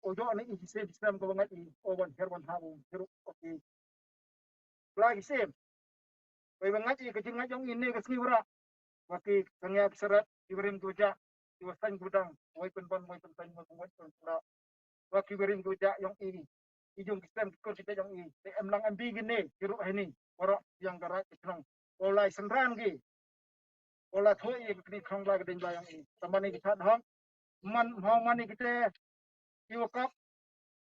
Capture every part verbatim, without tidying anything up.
o jok na i ki sem ki sem ka ba ngat i o wan her wan ha u her o ki. Bla ki sem. Bai ba ngat i ka jingngait yong i ne ka sngi wara. Wa ki sangya ki sarat ki warim ki wajak ki wa sain ki wadang wai pynban wai pynsain wai pynwait pynpura. Wa ki warim ki wajak yong i. I jong ki sem ki kor ki te yong i. Te em lang em bi ki ne ki ruh hini. Warok yang ka rat ki chnong. Ko lai sendran ki. Ko la thoi i ki kni khong la ka ding la yong i. Tamani ki chat hong. Man hong mani ki te i wakap.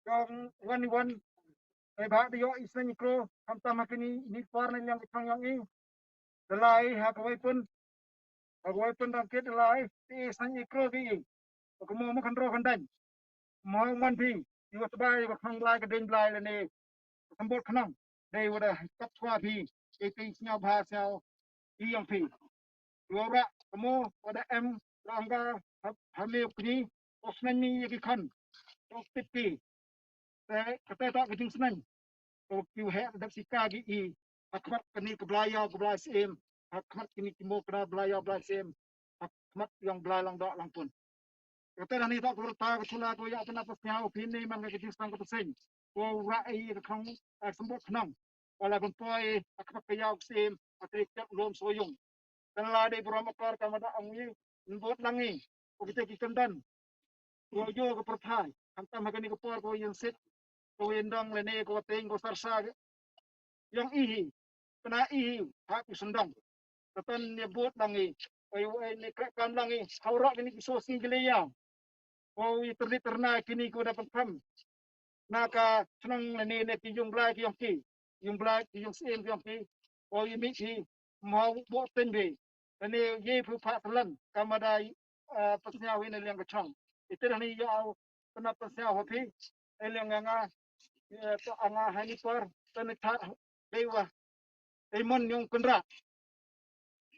Yong wan i wan. Ai ba de yo i sen i kro. Ham tam ha kini ni par na yang ki chnong yong i. Dalai ha ka wai pun. Ka wai pun dang kit lai, ti i san i kro ki i. Ka mo ma khan ro khan dan. Mo man phi, i wa tbai wa khang lai ka ding lai la ne. Ka sambot khnang. Dei wa da kap chwa phi. I ti sñiaw bha sñiaw. I yong phi. I wa ra, ka mo, wa da em, la anga, ha, ha me kni, o snan ni ya ki khan. O tip ki. Te, kata ta ka jingsneng. Ko ki heh dep sika ki i. Ha khmat kani ka blai yaw ka blai sem. Ha khmat kini ki mo kena blai yaw blai sem. Ha khmat yang blai lang dak lang pun. Kata dani ta ka berta ka chula ko ya pena pa sñiaw pini man ka jingsneng ka peseng. Ko ra i ka khang, eh, sembot khnang. Wala pun poi, ha khmat ka yaw ka sem. Ha te kep lom soyung. Kan la dei burom akor ka mada ang i. Nbot lang i. Ko kita ki kendan. Ko yo ka perthai. Hantam ha kani ka por ko yin sit. Ko yin dong le ne ko teng ko sarsa. Yong i hi. Pena i hi. Ha ku sendong. Katan ne bot lang i. Ko yo ne krek kam lang i. Hau rak ni ki so sing gele ya. Ko i terli terna kini ko da pengkam. Na ka chnong le ne ne ki yung blai ki yong ki. Yung blai ki yung siem ki yong ki. Ko i mi ki. Mau bot ten be. Ani ye phu pha tlan. Kamada, ah, pasñiaw hi na liang ka chong. Ite ni ya au pynap pasñiaw ha phi. E liang nga, eh, to anga ha ni por, to ni tha, dei wa. Dei mon yong kynra.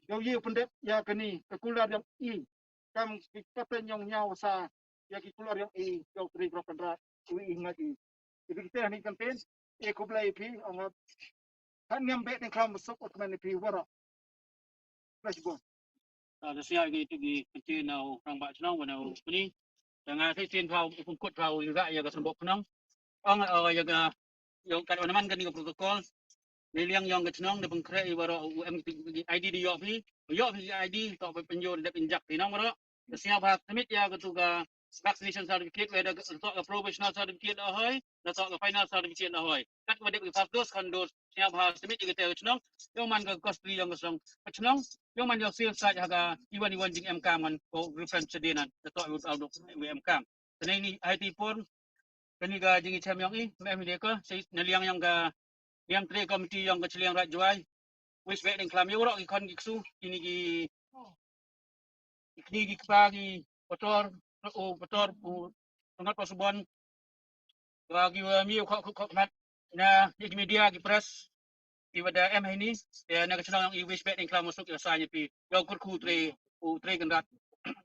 Yow ye pyndep ya kani, ka kular yong i. Kam ki patan yong ñiaw sa, ya ki kular yong i, yow tri grop kynra, u i ngat i. Ibi kita ni kan pen, e kublai phi, anga. Kan niam be ni klam suk ot man phi wara. Flashball. Ah, da sia gi tu gi kenti na u rangbah chnong wa na u kuni. Da nga thei tin pha u pun kut pha u yu ga ya ka sembok chnong. Ong, eh, ya ka, ya ka wan man kani ka protocol. Ni liang yong ka chnong da pengkhreh i wara u em ki I D di yoh phi. Yoh phi I D to phi penyo da pinjak ti nong wara. Da sia pha submit ya ka tu ka vaccination certificate, whether ka, ka professional certificate la hoi, na ka final certificate la hoi. Kat ka dep ka first dose, second dose, sñiaw bha submit ïa ka te ka chnong, ïa man ka custody yong ka chnong, ka chnong, ïa man ïa sel sa ha ka iwan iwan jingem kam ngan ko reference de nan, ka to ïa u dok ïa em kam. Tene ni hai ti por, kani ka jingïachem yong i, me em de ka, sa na liang yong ka, niam tre committee yong ka chiliang Raid Jowai, wis bek ding klam ïa u rok i khon ki ksu, kini ki Kini ki kpa ki pator, u pator, u sangat pasubon. Wa ki wa mi u khok khok khok mat. Na, ki media ki press. Ki wa da em hai ni. Ya, na ka chnong yong i wish bet in klam masuk ya sa nya pi. Yong kurku tre, u tre Kynrad.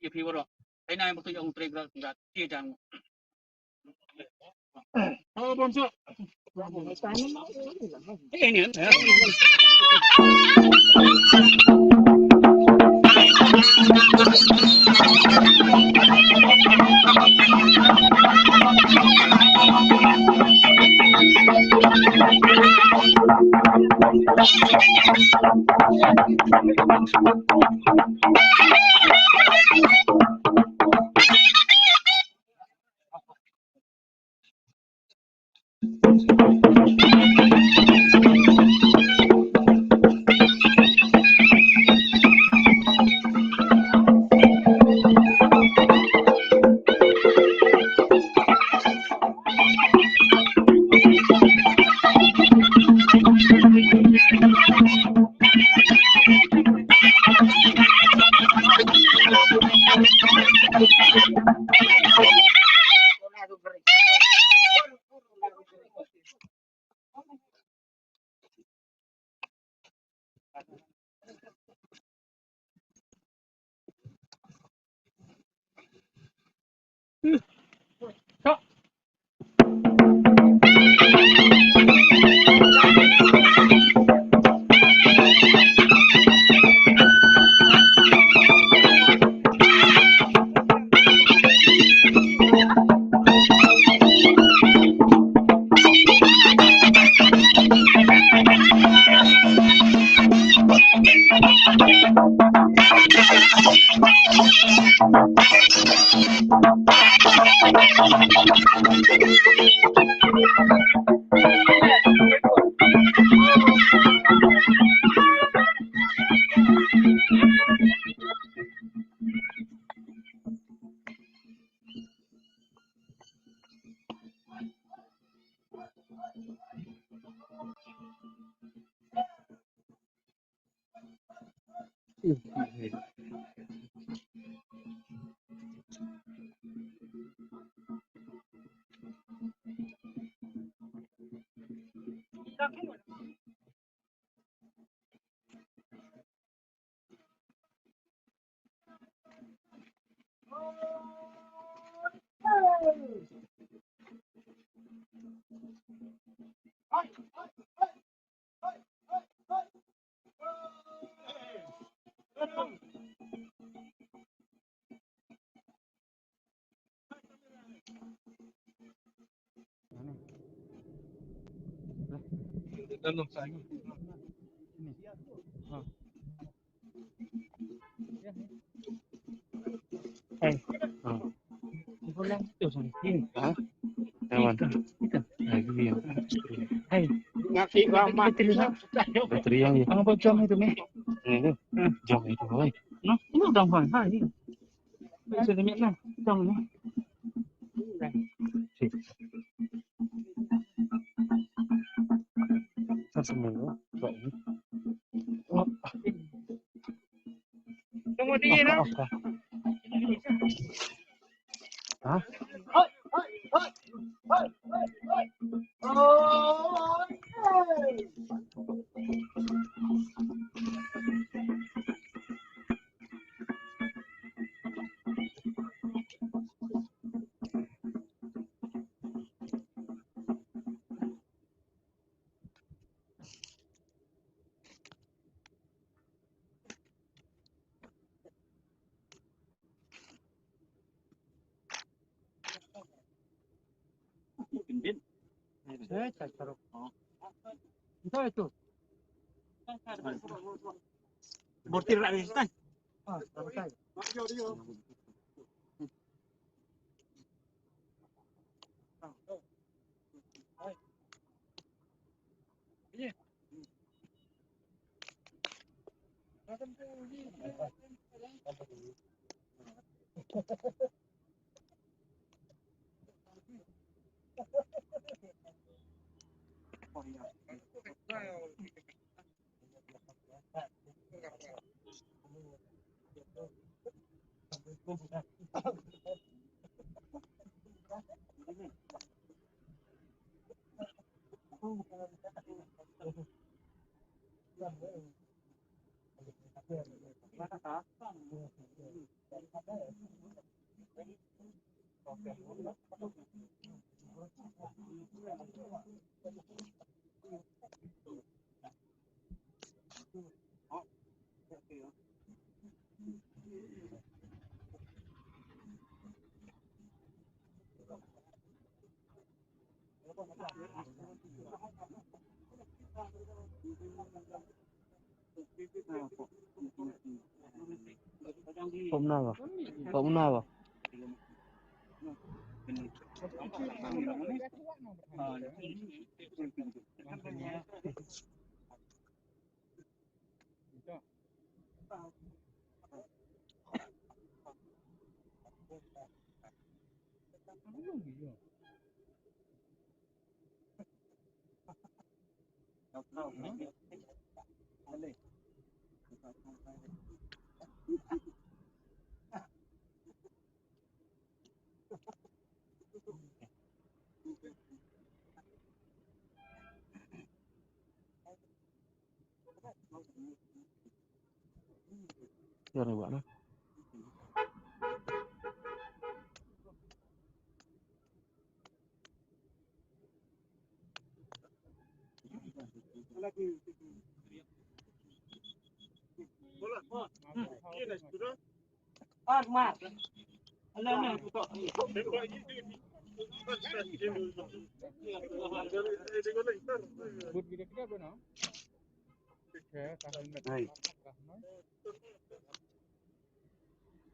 Ya pi waro. Hai na yang betul yong tre Kynrad. Ti jang. Hai. Ha. Ibu lang tu sana. Ini. Ha? Yang mana? Itu. Lagi yang. Hai. Ngaki lama. Bateri yang. Bateri yang ni. Ang apa jam itu ni? Ini. Hmm. Jam itu, hai. Nah, ini udah, hai. Hai. Bisa demi lah. Jam ni. Sip. Sa sa melo. Tunggu dingin, ah. Ha? Bortir lagi, Ustaz. Ah, Pom na ba? Pom na ba?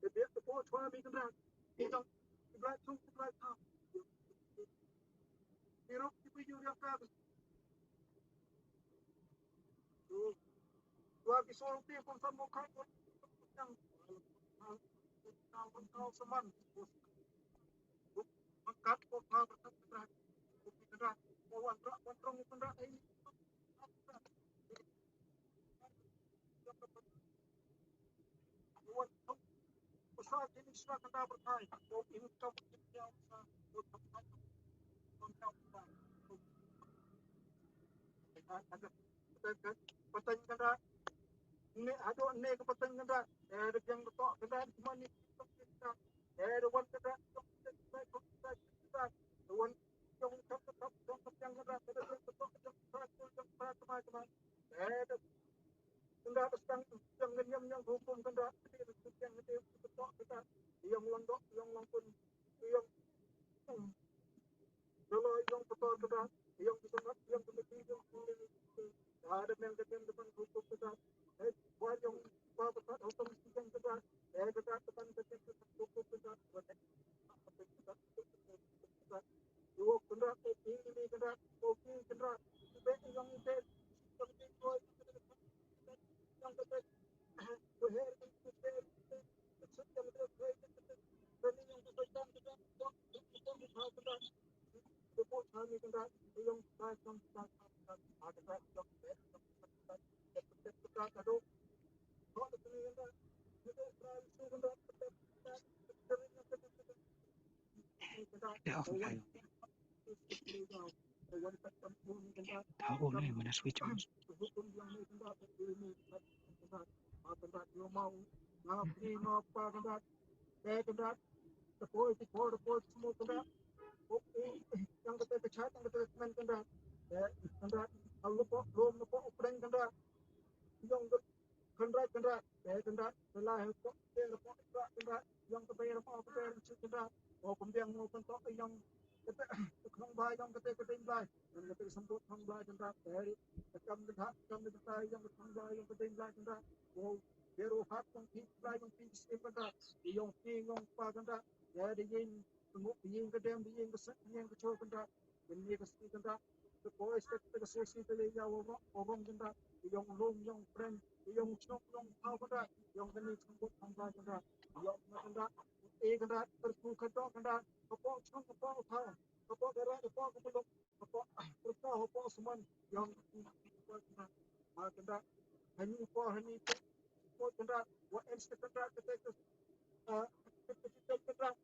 Te biang te po chwa mi kynrad. Ki jong ki blai thung ki blai tham. Ki ruh ki phi ïoh riam ka. Dua ki song ti pun sam mo khat yang yang kau seman. Mangkat ko ka berkat berkat. Ko wan rak wan trong berkat ai. Pateng kynrad. Ne haduh ne ka pateng kynrad. Eh, da biang betok kynrad, cuma ni kynrad. Eh, da wan kynrad, da wan jong kap kap jong kap jong kynrad, da biang betok jong kynrad, jong kynrad, kynrad, kynrad. Eh, da kynrad, da stang jong kynrad, jong hukum kynrad, da biang betok kynrad. Jong long dok, jong long pun, jong Dolo ïong pator kata, ïong ki sangat, ïong ki meti, ïong ki meti. Ada men kata, kata, hukum kata. Eh, buat ïong pa kata, hukum sidang kata. Eh, kata, kata, kata, kata, hukum kata. Buat eh, kata, kata, kata, kata. Ïong kata, eh, ini kata, kopi kata. Ibe ïong ite, ïong ite, ïong ite, ïong ite, ïong ite. Kynrad, kynrad, eh, kynrad, la he ko, eh, ko, kynrad, kynrad, ïong ka bai ko, ko, kynrad, o, pynbiang mo, pyntok, ïong kata, ka thong Blai, ïong kata, ka ding Blai, ïong kata, ka sambut thong Blai, kynrad, eh, ka kam kata, kam kata, ïong ka thong Blai, ïong ka ding Blai, kynrad, o, biang ruh hat, ïong phi Blai, ïong phi Muslim, kynrad, ïong phi, ïong pa, kynrad, eh, da ïing, da ïing ka dem, da ïing ka sek, da ïing ka cho, kynrad, Kane ka sngi kynrad, ka poi stet ka sngi sngi ka lei ïa u rong, u rong kynrad, ïong lum, ïong pren, ïong shnong, ïong thaw kynrad, ïong kane shnong bot kynrad kynrad, ïong kynrad, e kynrad, perku kynrad kynrad, ka poi shnong, ka poi thaw, ka poi dara, ka poi ka pelok, ka poi perka, ka poi seman, ïong kynrad, ma kynrad, hani poi hani poi kynrad, wa en stet kynrad, kata ka, ah, kata kynrad,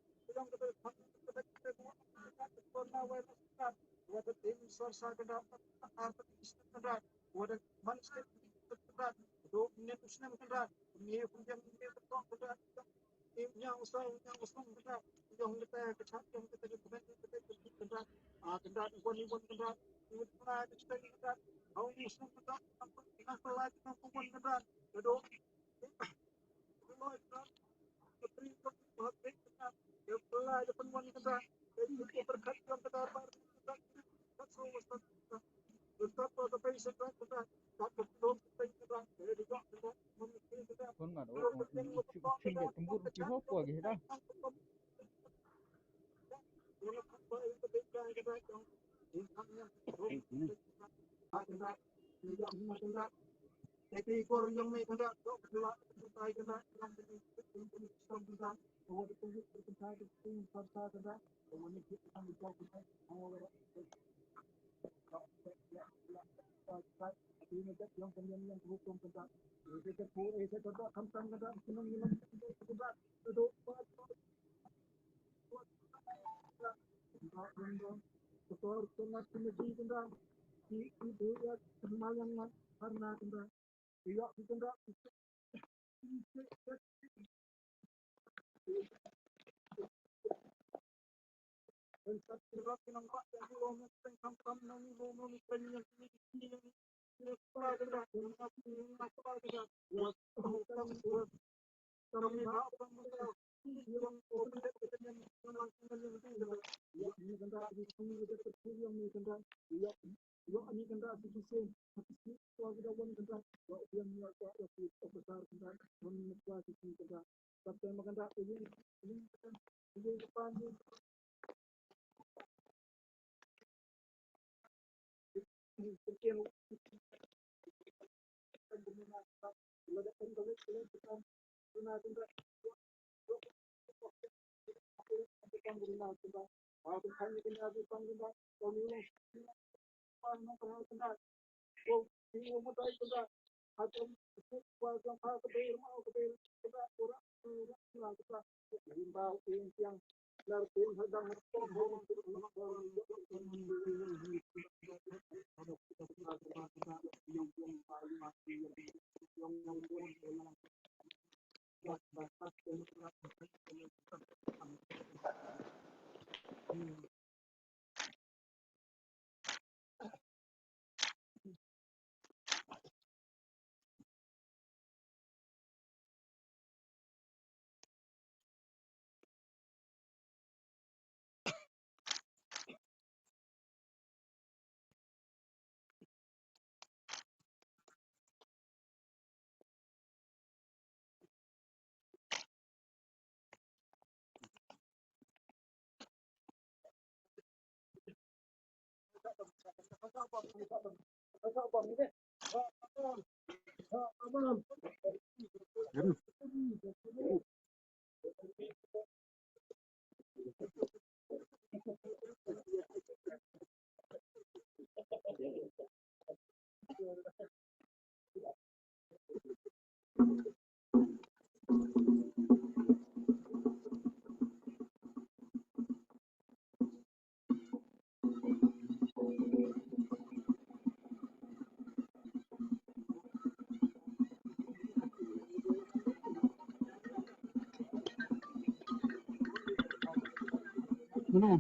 Hmm.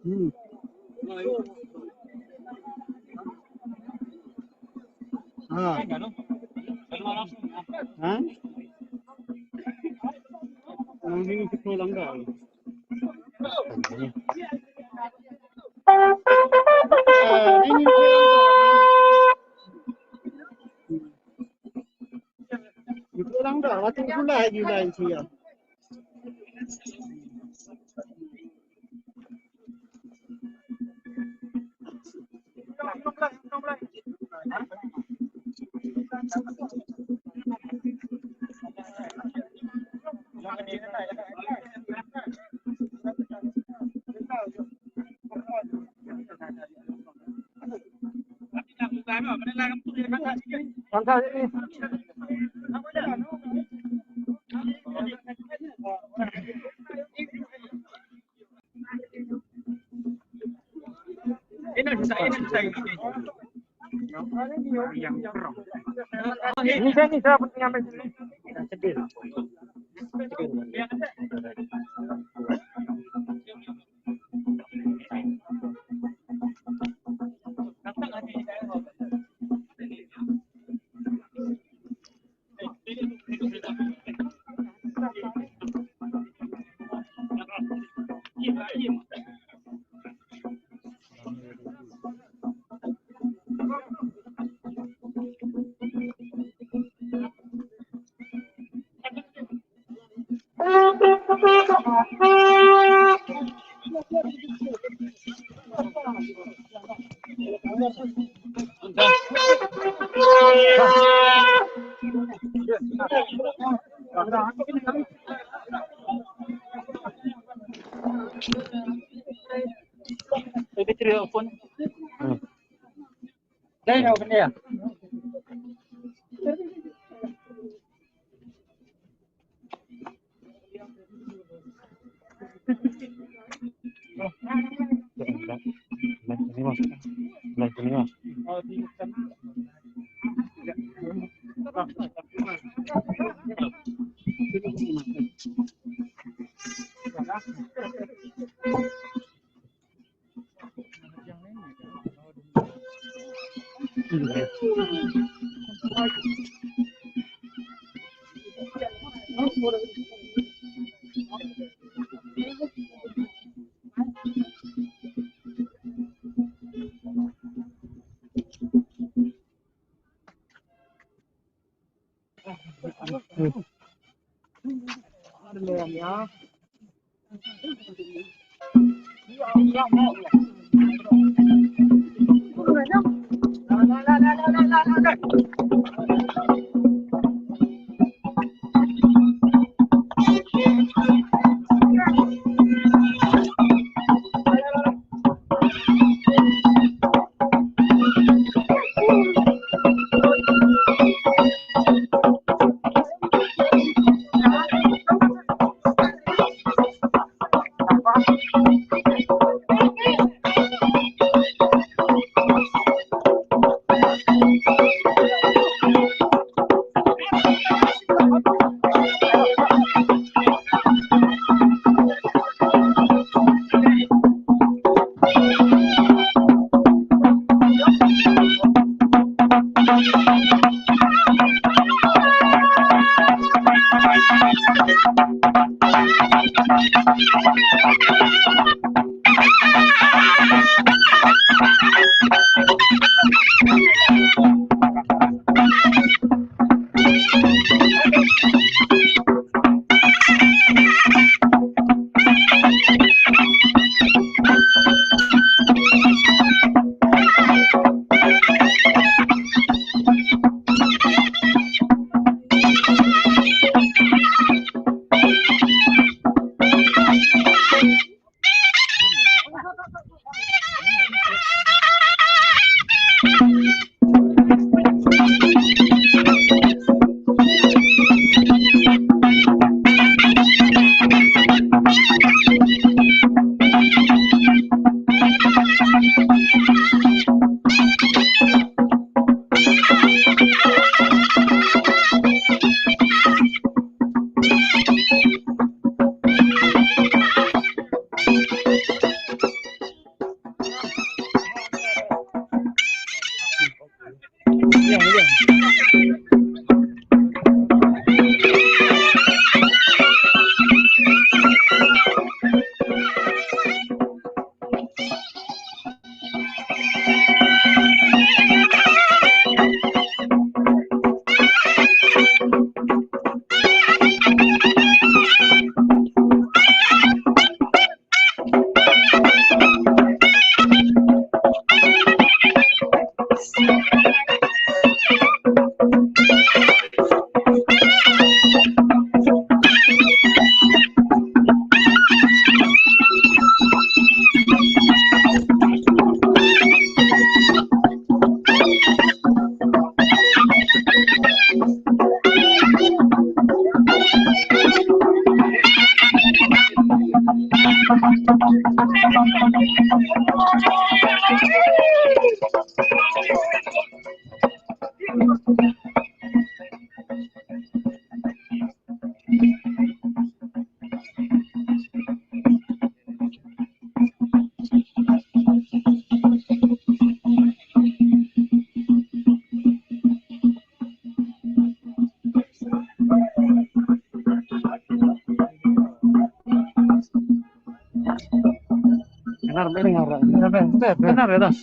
Hmm. Ah. Ha? Nang ni kita langgar. Ito lang daw, ating gulay, gulay siya. Ini saya ni, saya penting ambil sini. Sedih. Benar, benar, benar, benar, benar.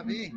Abi.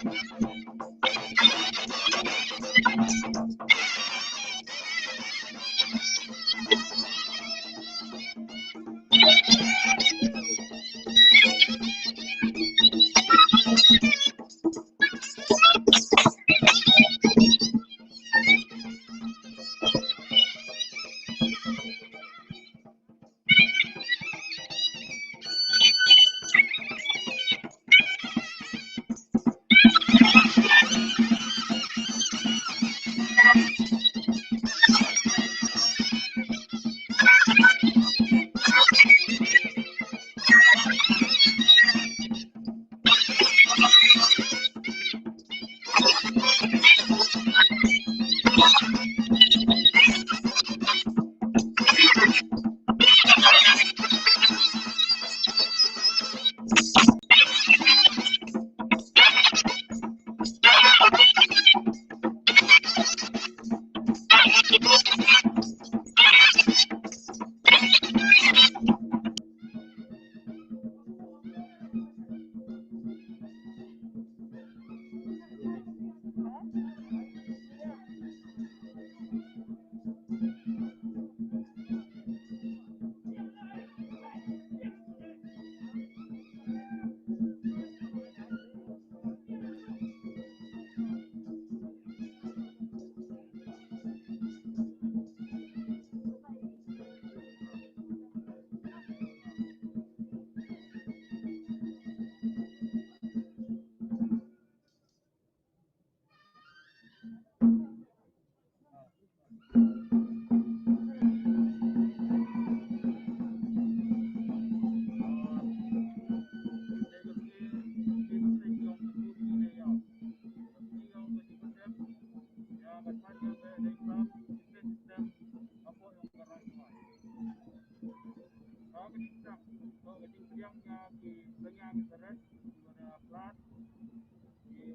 Ki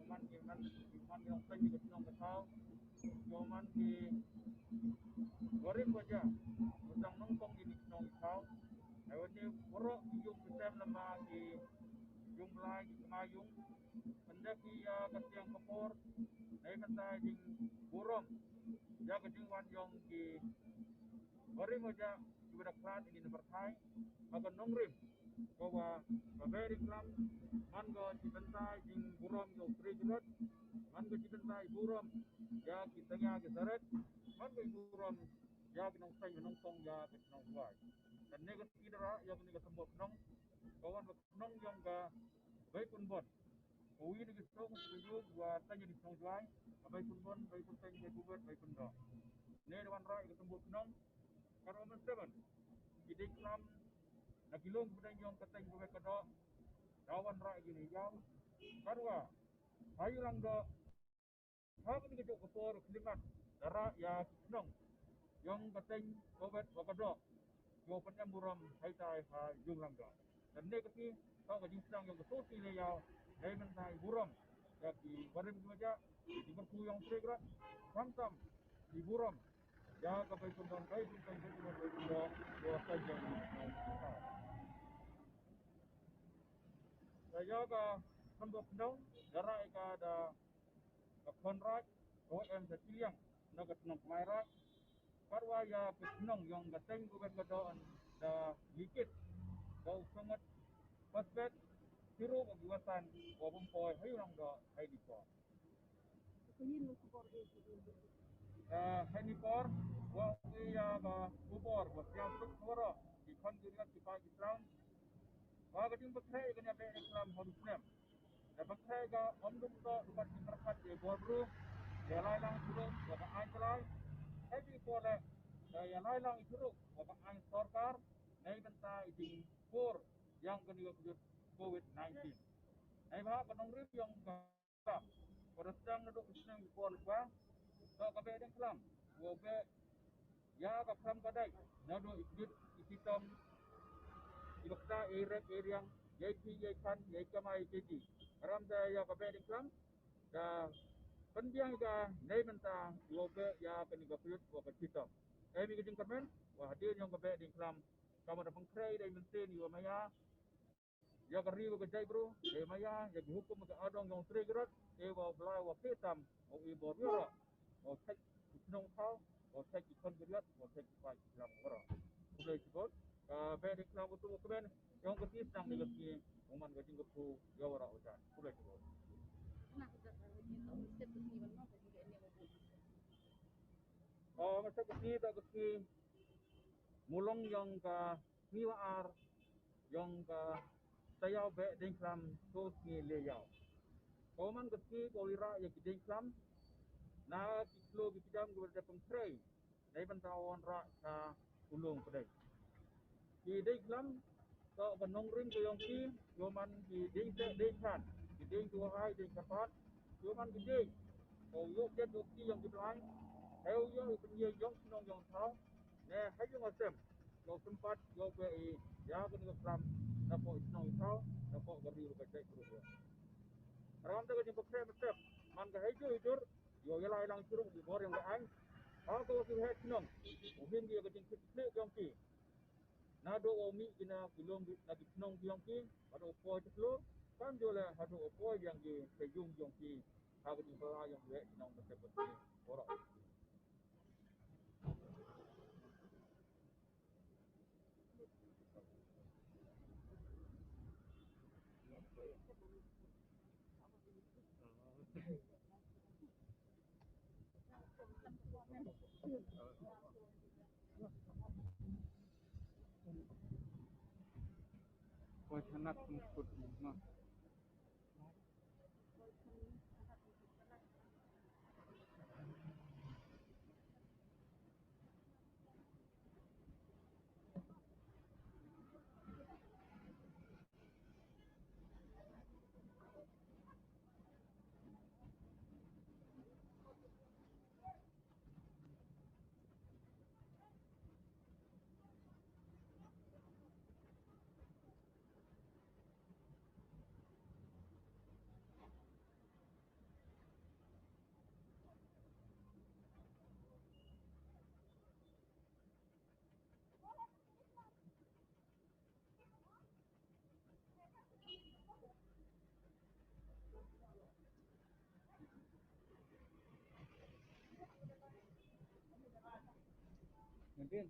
man ki man ki man ki nongpeit ki nongkynmaw, ki man ki barim baja, ba dang nongpong ki nongkynmaw. Ai wan ne baroh ki ïung ki sem lama ki ïung Blai ki kma ïung. Pynda ki ïa ka tiang ka por, ai mynta jingburom ïa ka jingwan jong ki barim baja kiba da khlad ïa kane ka pyrthei ha ka nongrim. Kaba ka Behdiengkhlam man ka jingpyntai jingburom ïa u Trai Jurut, man ka jingpyntai burom ïa ki tnga ki saret, man ka burom ïa ki nongseng nongsong ïa ka shnong Jwai. Kane ka dei ïa kane ka symbol khnong, ka wan ka khnong jong ka Baipynbon. Ka wi na ki shnong ka ïoh wa tang ïa ki shnong Jwai, ka Baipynbon, Baipynteng, Baipyntut, Baipyndong. Ne da wanrah ïa ka symbol khnong, ka Roman seven. Ki Diengkhlam na ki long ki pdeng jong ka Teng Bawet Ka Doh, da wanrah ïa kine ïa. Katwa ha Ïewlangdoh, ha kane ka juk ka por khyllipmat, da rah ïa ki khnong jong ka Teng Bawet Ka Doh, ïoh pynem burom haitai ha Ïewlangdoh. Kane ka dei ka jingsdang jong ka Sosi Laiaw, dei mynta i burom ïa ki barim ki baja, i kyrkhu jong u Trai Jurut, khamtam i burom ïa ka Baipynbon, Baipynteng, Baipyntut, Baipyndong, ïa ka jong. Ïa ka symbol khnong, da rah ïa ka da ka khon raij, ka em sa chiliang na ka shnong Kmai Raij. Katwa ïa ka khnong jong ka Teng Bawet Ka Doh da likit da u Sangot Pasbet, Siro bad u Wasan, wa bym poi ha Ïewlangdoh ha ine i por. Ka yin ka khubor eh, eh, ha ine i por, wa ïa ka khubor wa siang suk khubor ki khon ki riat ki paid ki tlang. Wa ka jingpynkhreh ïa kane ka Behdiengkhlam ha u snem, da pynkhreh ka ym dum doh bad ki pyrkhat ïa bor bru, ïa lai lang ïa ki ruh wa ka aiñ ka lai. Ha ki por leh, da ïa lai lang ïa ki ruh wa ka aiñ sorkar, nei bynta ïa jingpur ïa kane ka covid nineteen. Nei ba ka nongrim ïa ka Ka dang sdang naduh u snem u por u ba, to ka Behdiengkhlam, u beh ïa ka phram ka dai naduh i kjut i chitom, i bakta, i rep i riang, ïa i phi ïa i khan, ïa i kamai ïa i keji. Ram da ïa ka Behdiengkhlam, da pynbiang ïa ka nei mynta, u beh ïa kane ka kjut wa ka chitom. Em i ka jingkyrmen wa hadien jong ka Behdiengkhlam, ka ma da pynkhreh da i mynsiem i wa maya, ïa ka ri bad ka jaitbru, te maya ïa ki hukum ka adong jong u Trai Kynrad, te u Blai u khie tam, u i bor ïa u, u thait ki chnong thaw, u thait ki khon ki riat, u thait ki paid ki khlam baroh. Khublei shibun. Ka beh dei khlam ka tu ka ben jong ka ti, sdang dei ka ti, u man ka jingkyrkhu ïa baroh u jan. Khublei shibun. Ka masa ka ti da ka ti mulong jong ka sngi ba ar jong ka taïew beh dieng khlam, to sngi le ïaw. Ko man ka sngi ko i rah ïa ki dieng khlam na ki khloo ki kjam kiba dep pynkhreh, dei ban ta wanrah sha u lum pdeng. Ki dieng khlam to ka nongrim ko yong ki, yo man ki dieng te dieng khan, ki dieng tu hai dieng kapat, yo man ki dieng ko yo jet yo ki yong ki blai, heu yo i pynïeng yong ki nong yong thaw, ne hai yong asem. Ïoh sympat, ïoh beh i, ïa kane ka khlam, na pdeng i shnong i thaw, na pdeng ka ri ka jaitbru. Ram da ka jingpynkhreh mynstep, man ka hei jur i jur, ïoh ïa lai lang shurum i bor ïong ka aiñ. Ha ka wa ki heh shnong, u him ki ïa ka jingkit klik ïong ki. Naduh u mih ki na ki lum ki, na ki shnong ki ïong ki, haduh u poi te khloo, kam jooh leh haduh u poi ïong ki, ka yung ïong ki, ha ka jingpynkhreh ïong ki heh shnong mynstep mynstep. Ora. Poi thanat pun kut ni, ma. Nandin.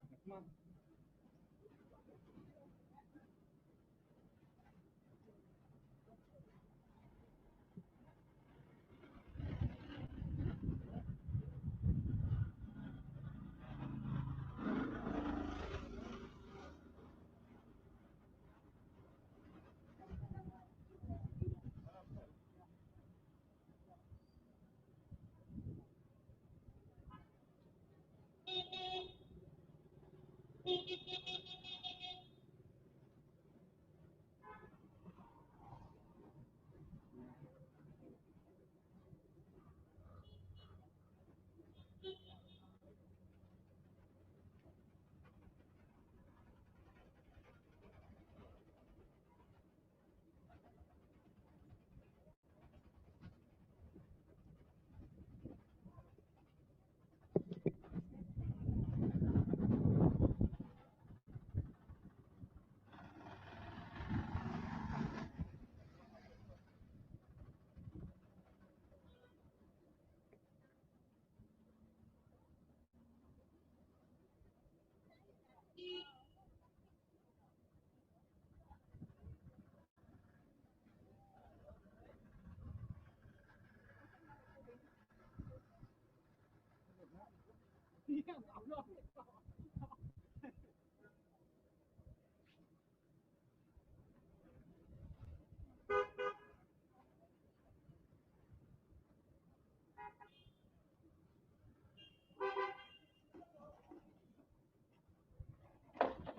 Nakma.